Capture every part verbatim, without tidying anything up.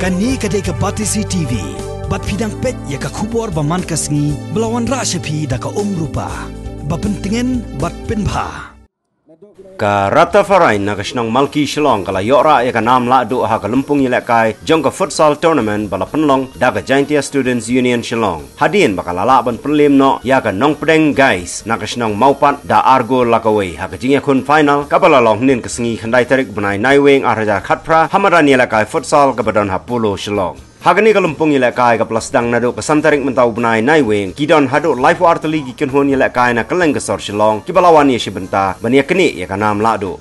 Kane ka dei ka Batesi T V. Bad phi dang peit ïa ka khubor ba man ka sngi, ba la wanrah sha phi da ka Umrupa. Ba pyntngen bad pynbha. Ka Rata Farain na ka shnong Malki Shillong ka la ïoh rah ïa ka nam lahduh ha ka lympung ïalehkai jong ka futsal tournament ba la pynlong da ka Jaintia Students Union Shillong. Hadien ba ka la lah ban pynlem noh ïa ka Nongpdeng Guys na ka shnong Mawpat da ar gol la kawei ha ka jingïakhun final kaba la long hynnin ka sngi khyndai tarik bnai Naiwieng ar hajar khatphra ha madan ïalehkai futsal kaba don ha Polo Shillong. Ha kane ka lympung ïalehkai kaba la sdang naduh ka san tarik mynta u bnai Naiwieng, ki don haduh laiphew ar tylli ki kynhun ïalehkai na kylleng ka sor Shillong kiba la wan ïashim bynta ban ïaknieh ïa ka nam lahduh.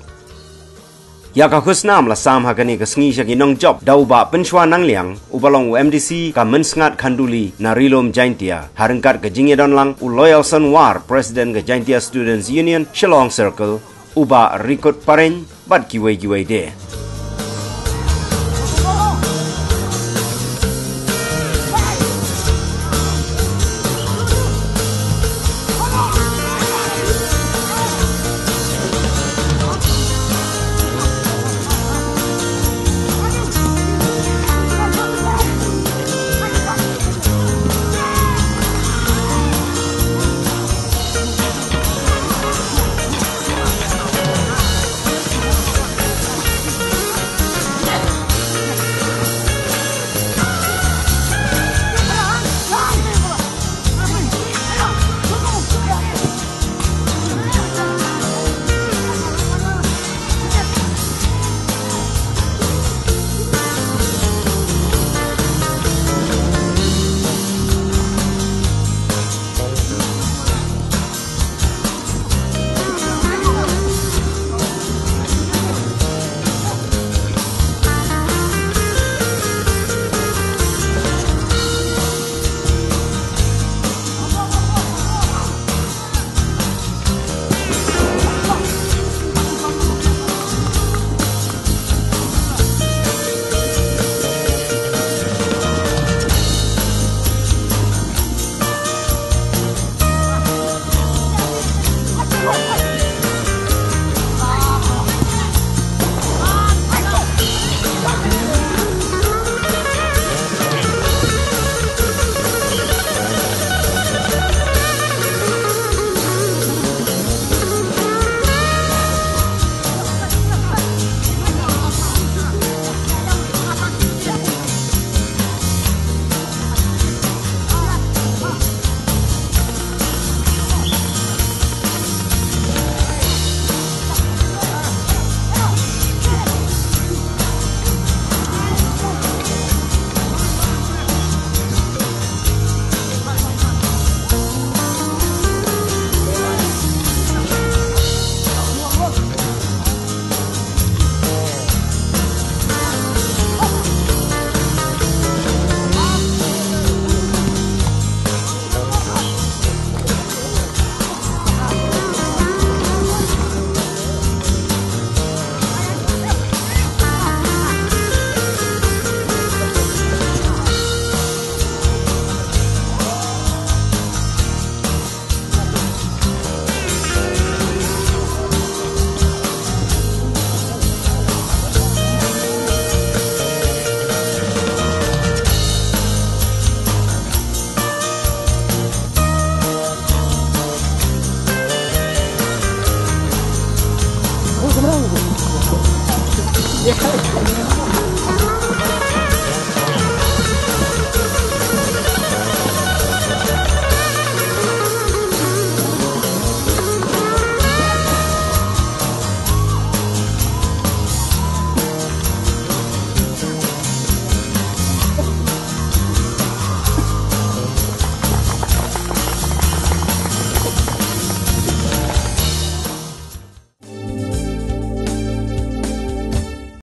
Ïa ka khusnam la sam ha kane ka sngi sha ki nongjop da u Bah Pynshwa Nangliang, uba long u M D C ka Mynsngat Khanduli na Ri-lum Jaintia, ha ryngkat ka jingïadon lang u Loyalson War, President ka Jaintia Students Union Shillong Circle, u Bah Rikut Pareng bad kiwei kiwei de.